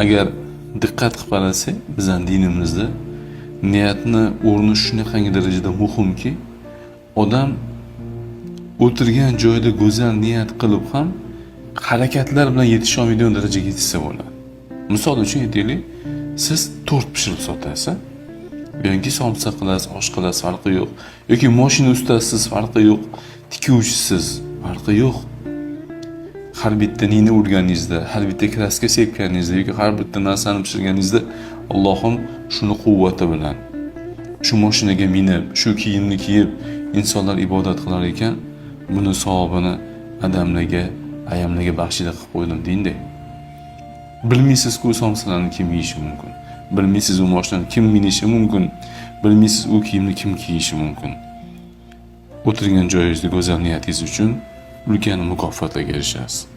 Agar diqqat qilib qarasak, bizning dinimizda niyatni o'rni shunaqangi darajada muhimki, odam o'tirgan joyida go'zal niyat qilib ham harakatlar bilan yetisha olmaydigan darajaga yetishsa bo'ladi. Misol uchun aytaylik, siz tort pishirib sotasiz, yoki somsa qilasiz, osh qilasiz, farqi yo'q. Yoki mashina ustasisiz, farqi yo'q. Tikuvchisiz, farqi yo'q. Har bitta nina urganingizda, har bitta краска sepganingizda yoki har bitta narsani pishirganingizda, Allohim shuni quvvati bilan shu mashinaga minib, shu kiyimni kiyib insonlar ibodat qilar ekan, buni savobini adamlarga, ayamlarga baxshida qilib qo'ydim deydi. Bilmaysiz-ku somsalarni kim yeyishi mumkin. Bilmaysiz u mashinani kim minishi mumkin. Bilmaysiz u kiyimni kim kiyishi mumkin. O'tirgan joyingizda go'zal niyatingiz uchun ulkan mukofotlarga erishasiz.